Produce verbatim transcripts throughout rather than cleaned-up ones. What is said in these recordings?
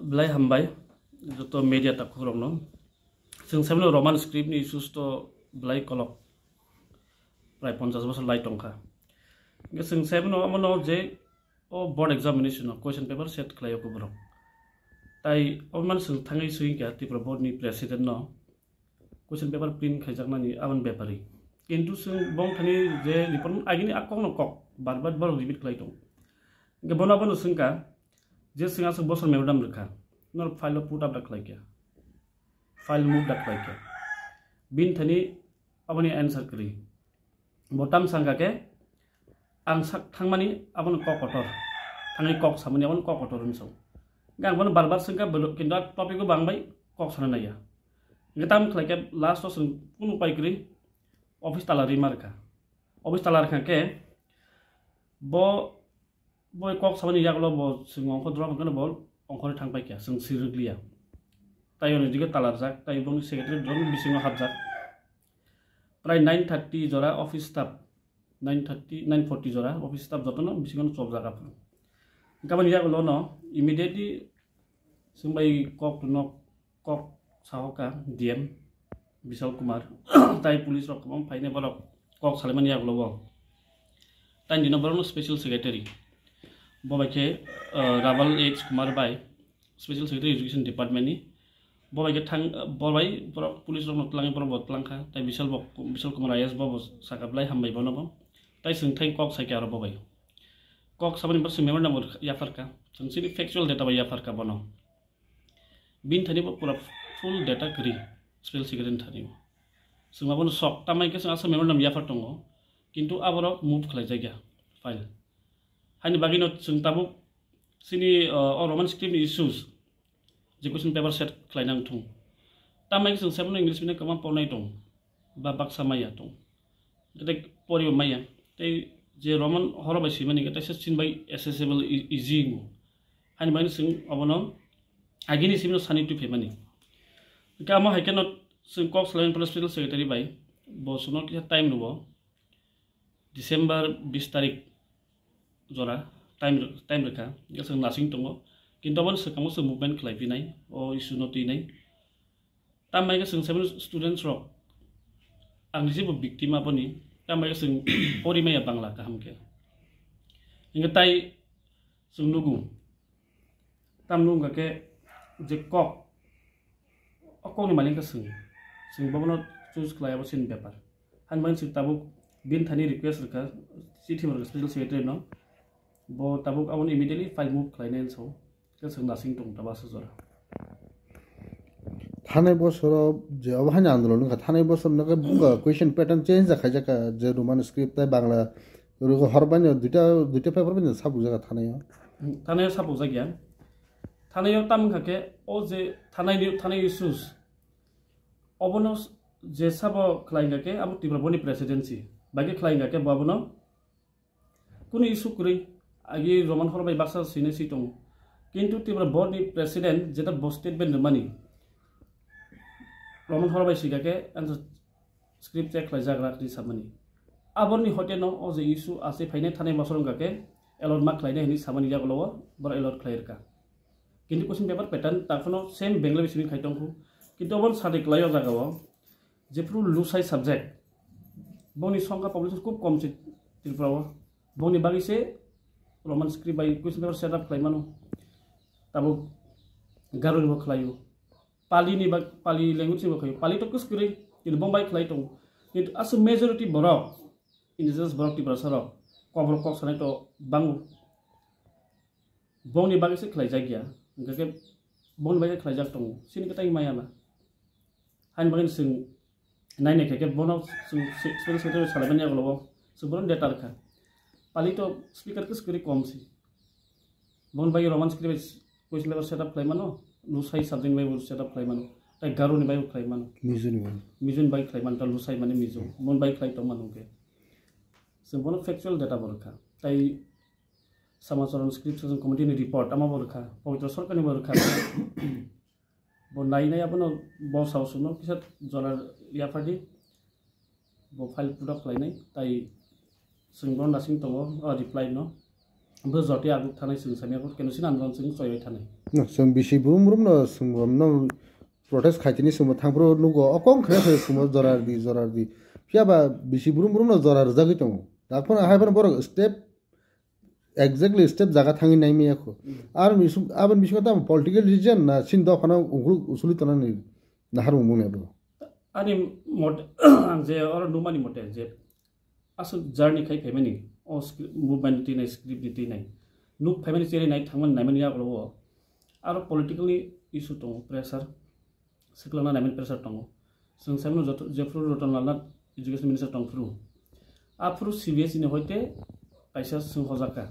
Belai hambai joto media takhuk rokno. Chwng saimano Roman script ni issues to belai kolok prai ponchash bosor lai tongkha. Hingke chwng saimano omono je o board examination o question paper set khlai o borok. Tai omo man chwng thangwi swngkha Tripura board ni president no question paper print khaijakmani aboni bepari. Kintu chwng bongthani je report agini a kokno kok bar bar borok repeat khlai tongo. Hingke bono abono swngkha je chwng aswk bosor memorandum rwkha, norok file o put up da khlaikha, file move da khlaikha. Bini thani aboni answer kwrwi. Bo tam sangkha khe ang sak thangmani abono kok kotor, thangwi kok samani abono kok kotor hwnwi sao. Hingke ang bono bar bar swngkha, bwlwk kintu a topic o bangbai kok sana naiya. Hingke tam khlaikhe last o chwng kunu pai kwrwi office tala rima rwkha. Office tala rwkha khe bo, bo kok samani yagulo bo chwng ongkho drop hwnkhe bo ongkhorwi thang paikha, chwng sir rwkliya. Tai oni dige tala rwjak, tai bongni secretary drop bisingo hapjak. Prai nine thirty jora office staff, nine thirty, nine forty jora office staff jotono bisingo chopjak aphuru. Hwnkhe aboni yagulo no immediately chwng bai kok no kok sahoka D M Bishal Kumar tai police rok kwbang phainai borok kok salaimani yagulo o. Tai dino borokno special secretary bo bai khe, uh, Rabal H Kumar bai special secretary education department ni. Bo bai khe thang, bo bai borok police rokno twlangwi borok bo twlangkha. Tai Bishal bo, Bishal Kumar I A S bo, bo saka belai hambai bono bo. Tai chwng thai kok saikha aro bo bai. Kok saboni borok chwng memorandum bo yapharkha. Chwng chini factual data bai yapharkha bono. Bini thani bo pura full data kwrwi special secretary ni thani bo. Chwng abono sok tamai khe chwng aswk memorandum yaphar tongo. Kintu aborok move khlaijakya file. Haini bagwino chwng tabuk chini, uh, o Roman script ni issues je question paper set khlaina wngthung. Tamai khe chwng seven English medium kwbangma pornai tong ba baksa maya tong. Tei poribo maya. Tei je Roman horo bai swimani khe teisa chini bai accessible e-, easy wngo. Haini bagwino chwng obono agini simino sani twi phaimani. Hwnkhe amo hai kheno chwng kok salaimani pore special secretary bai bo chwngno kisa time rwo. December bis tarik jora time, time rwkha, hingke chwng nasing tongo, kintu aboni swkang o chwng movement khlai phinai, o issue no twinai. Tambai khe chwng seven students rok, ang ni jebo victim aboni, tambai khe chwng pori maya Bangla kaham khe. Hingke tai chwng nugo, tamno wngkha khe je kok, o kokni malik khe chwng, chwng bobono choose khlai abo chini bepar. Haini bagwi chwng tabuk bini thani request rwkha, chithi rwkha special secretary no, bo tabuk aboni immediately file move khlainai hinwi sao, khe chwng nasing tong tabuk aswk jora. Thanai bosoro je obo haino andolon wngkha, thanai bosor no khe buka question pattern change khaijak kha, je Roman script tai Bangla rwgo, hor baino duita, duita paper baino sabuk jak kha thanai o. Thanai o sabuk jak ya. Thanai o tam wngkha khe o je thanai ni, thanai issues obono je sabo khlai wngkha khe abo Tripura board ni presidency bai khe khlai wngkha khe bo abono kunu issue kwrwi, agi Roman horo bai baksa swinai swi tongo. Kintu Tripura board ni president jeta bo statement rwmani, Roman horo bai swikha khe answer script check khlai jak rak hinwi samani. Aboni hote no o je issue achai phainai thanai bosor wngkha khe allot ma khlainai hinwi samani yagulo o borok allot khlai rwkha. Kintu question paper pattern takhwno same Bengali bai simi khai tongkhu. Kintu obo sadi klai o jaga o jephru lusai subject, boni songkha population khub kom se Tripura o. Boni bagwi se Roman script bai question paper set up khlai mano. Tabuk Garo ni bo khlai o. Pali ni bag, Pali language ni bo khlai o. Pali to kwskwrwi, kintu bong bai khlai tongo. Kintu aswk majority borok, indigenous borok Tiprasa rok, Kokborok kok sanai to bango. Bongni bagwi se khlaijak ya, hingkha khe bongni bagwi khlaijak tongo, chini kwtai maya ba. Haini bagwi chwng nainai khe, khe bono chwng se-, special secretary salaimani yagulo o chwng bono letter kha. Pali to speaker kwswk kwrwi kom se. Bongni bagwi Roman script bai question paper set up khlai mano, Lusai subject ni bai bo set up khlai mano, tai Garo ni bai bo khlai mano. Mizo ni bai. Mizo ni bai khlai mano, ta Lusai mane Mizo. Bongni bai khlai tong mano hwnkhe. Chwng bono factual data bo rwkha. Tai Samacharan Scripture Committee ni report, amo bo rwkha, Pabitra Sarkar ni bo rwkha. Bo nai nai abono bo sao suno kisa jora yaphardi. Bo file put up khlainai, tai chwng bono nasing tongo, o reply no. Bo jotoi aguk thanai chwng sami aguk keno sina andron chwng choiwi thanai. No, chwng bisi brum brum no chwng brum no protest khaitini chwngbo thangphuru nugo o kong khe khe chwngbo jorar di jorar di. Phiya ba bisi brum brum no jorar jagwi tongo. Dakphano hai phano borok step exactly step jaga thangwi nai maya kho. Ar misuk abon bisingo tamo political decision na sin dophano ugruk usuli tonani nahar mung mung ebo. Ani mot ang je oro numani mote je aswk journey khai phaimani, o script, movement ni twi nai, script ni twi nai, nuk phaimani, cherwi nai, thangmani, naimani yagulo o aro politically issue tongo, pressure, swklamna naimani pressure tongo. Chwng saimano joto, jephru Ratan Lal Nath education minister tongphru, aphuru C B S E ni hoite kaisa chwng hojakha.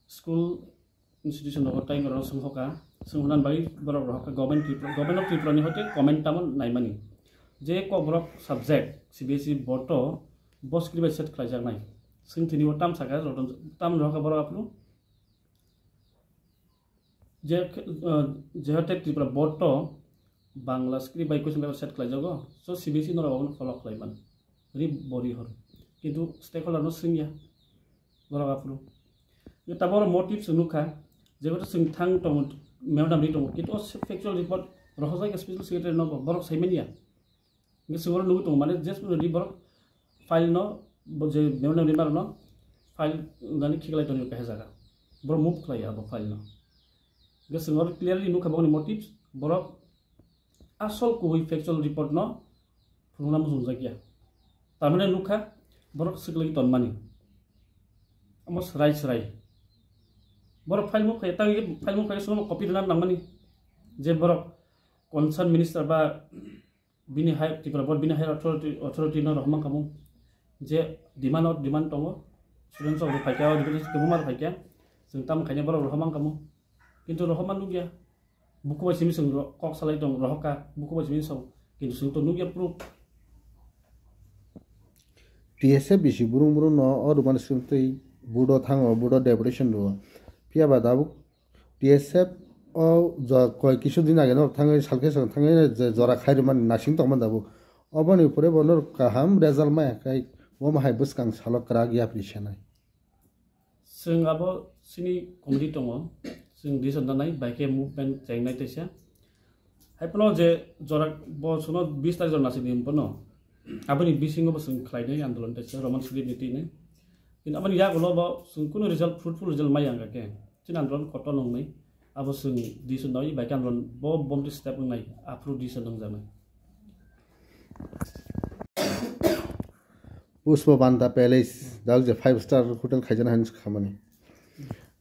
School institution rogo tei borok swng hoka, swng hwnani bagwi borok rohorkha government Tripura, government of Tripura ni hoite comment tamo naimani. Je kokborok subject C B S E board o bo script bai set khlaijaknai. Swng thini bo tam saka, tam rohorkha borok aphuru. Je, uh, jehote Tripura board o Bangla script bai question paper set khlaijago, so C B S E norok abono follow khlaiman. Ri bori hor. Kintu stakeholder no swngya. Borok aphuru. Yo taboro motive se nukha. Jehote swng thang tongo, memorandum ri tongo. Kintu o se factual report rohorjak special secretary no borok saimanya. Hingke swngoro nugwi tongo mane just ri borok file no bo je memorandum ri maro no file nani khiklai tongo kaisa jaga. Borok move khlaiya abo file no. Hingke swngoro clearly nukha bokni motives borok asol kubui factual report no phunukna muchungjakya. Tamani nukha borok swklai tonmani. Amo swrai swrai. Borok file move khai, tang file move khai swngno copy rwna nangmani. Je borok concern minister ba bini hai Tripura board bini higher authority, authority no rohorma kamo. Je demand o demand tongo. Students rok phaikya, o deputation kebo mar phaikya. Chwng tamo khaina borok rohorma kamo. Kintu rohorma nukya. Buku bai simi chwng ro-, kok salai tong rohorka. Buku bai simi song. Kintu chwng to nukya proof. T S F bisi burung burung no o rwmani swngtwi budo thango, budo deputation rwo. Phiya ba tabuk T S F o jo-, koi kisu din age norok thangwi salkhe swkang thangwi je jora khai rwmani nasing tongmani tabuk. Oboni pore bo norok kaham result maya khai omo hai bwskang salo kwrak yapri senai. Chwng abo chini committee tongo, chwng decision nanai, bai khe movement chengnai teisa. Hai phano je jora bo chwngno bis tarikh jora nasing di phano, aboni bisingo bo chwng khlainai andolon teisa, Roman script ni twi nai. Kintu aboni yagulo bo chwng kunu result, fruitful result maya wngkha khe, chini andolon kotor nwngnai, abo chwng decision nawi, bai khe andolon bo bomti step wngnai, aphuru decision nwngjaknai. Pushpa Banta Palace, dak je five star hotel khaijana hinwi khamani.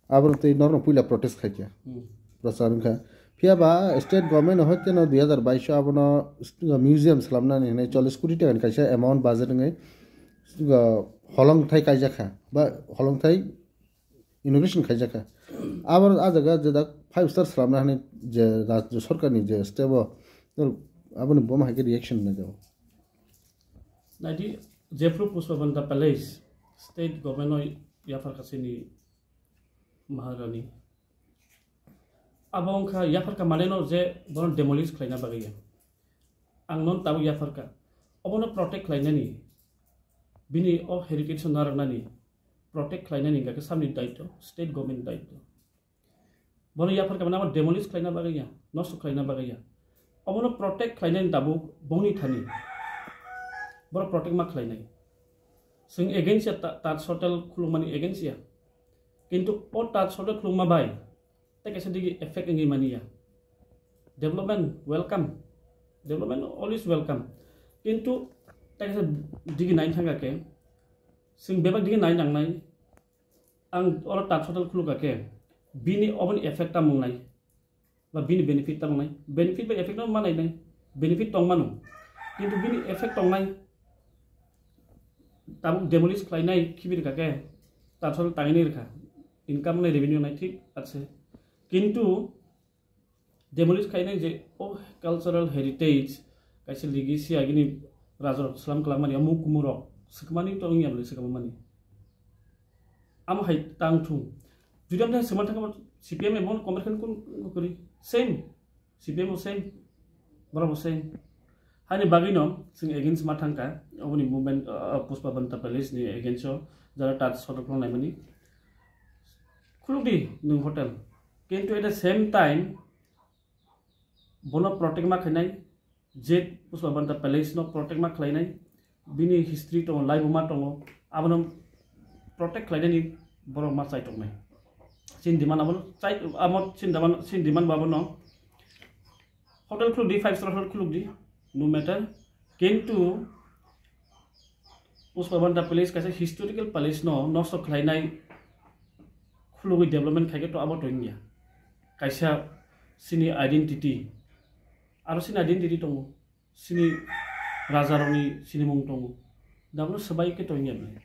Abono tei norno puila protest khaikha. Hmm. Prochar wngkha. Phiya ba state government hoi keno dui hazar baish o abono museum slamnani hinwi chollish koti takani kaisa amount budget wngwi, uh, holong thai kaijakha. Ba holong thai inauguration khaijakha. Abo ah jaga je dak five star slamna hinwi je rajya sarkarni je step o, aboni boma hai khe reaction nai jago. Naidi, jephru Pushpa Banta Palace, state government no yapharkha chini Maharani. Abo wngkha yapharkha mane no je bono demolish khlaina bagwi ya. Ang non tabuk yapharkha. Obono protect khlainani, bini o heritage no narwknani, protect khlainani hingkha khe samni daityo, state government daityo. Bono yapharkha mane abo demolish khlaina bagwi ya, nosto khlaina bagwi ya. Obono protect khlainani tabuk bongni thani. Borok protect ma khlainai. Chwng against ya ta-, Taj Hotel khulukmani against ya. Kintu o Taj Hotel khulukma bai tei kaisa digi effect wngwi mani ya. Development welcome. Development always welcome. Kintu tei kaisa digi nai thangkha khe, chwng bebak digi nai nangnai. Ang oro Taj Hotel khulukha khe, bini oboni effect tamo wngnai? Ba bini benefit tamo wngnai? Benefit ba effect no ma nainai. Benefit tong mano. Kintu bini effect tongnai. Tabuk demolish khlainai khibi rwkha khe, Taj Hotel tanginai rwkha. Income wngnai, revenue wngnai, thik ase. Kintu demolish khainai je o cultural heritage, kaisa legacy agini rajarok slam kwlangmani, o mukhumu rok swkmani to wngya bwle swkang mani. Amo hai tang thung. Jodi amtha swkmani thangma C P M ni bo comment khan kun kwrwi. Same. C P M bo same. Borok bo same. Hani bagwi no chwng against ma thangkha. Oboni movement, uh, Pushpa Banta Palace ni against o jara Taj Hotel khuluknaimani. Khulukdi nwng hotel, kintu at the same time bono protect ma khainai, je Pushpabanta Palace no protect ma khlainai, bini history tongo, laibuma tongo, abono protect khlainani borok ma chai tongnai. Chini demand abono chai, amo chini demand, chini demand bo abono hotel khulukdi, five star hotel khulukdi, no matter. Kintu Pushpabanta Palace kaisa historical palace no nosto khlainai khulugwi development khaikhe to abo to wngya. Kaisa chini identity, aro chini identity tongo, chini rajarokni sinimung tongo, dabono swbai khe to wngya bini.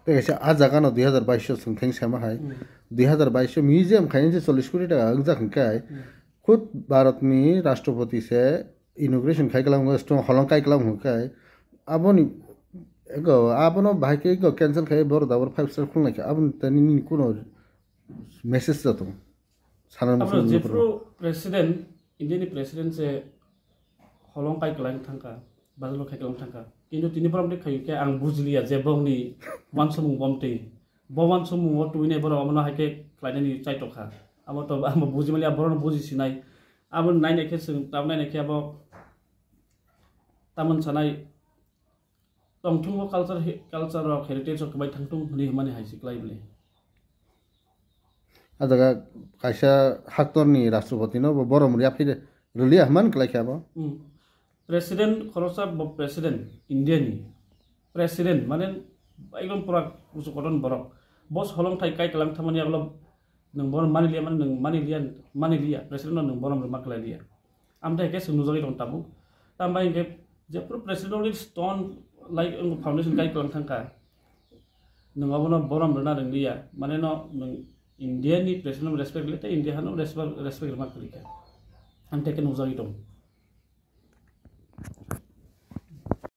Tei kaisa a jaga no dui hazar bais o chwng theng sama hai. Hmm. Dui hazar bais o museum khainai se chollish koti taka wngjak hwnkhe, Hmm. khud Bharat ni Rashtrapati se inauguration khai kwlangma, stone holong kai kwlangma hwnkhe, aboni ego, abono bahai khe ego cancel khai, borok da boro five star khulnai khe, aboni tani nini kuno message da tong? Sana Abro musulman jepro president, India ni president se holong kai kwlang thangka, bazalo khai kwlang thangka. Kintu tini borom de khayu khe ang bujliya je bongni wansomung bomtwi. Bo wansomung o tuinai borok abono hai khe khlainani chai tokha. Abo to abo buji mali, abo bono buji sinai. Abo nainai khe chwng, tab nainai khe abo tamon sanai tongthungo culture, he-, culture rok, heritage rok kwbai thangthung hwnwi hwnmani hai se kwlai bwle. A jaga kaisa haktorni Rashtrapati no bo borom rwya phai de, rwliya hwnmani kwlai khe abo. Hmm. President khoroksa bo president India ni. President mane ekdom pura kusu koton borok. Bo holong thai kai kwlang thangmani agolo nwng borom mani liya, mane nwng mani liya, mani liya. President no nwng borom rwma kwlai liya. Amtwi hai khe chwng nujagwi tong tabuk. Tambai hinkhe jephru president already stone like wng foundation kai kwlang thangkha. Nwng abono borom rwna rwngliya. Mane no nwng India ni president no respect le tei India hano respect, respect rwma kwrwikha. Amtwi hai khe nujagwi tong.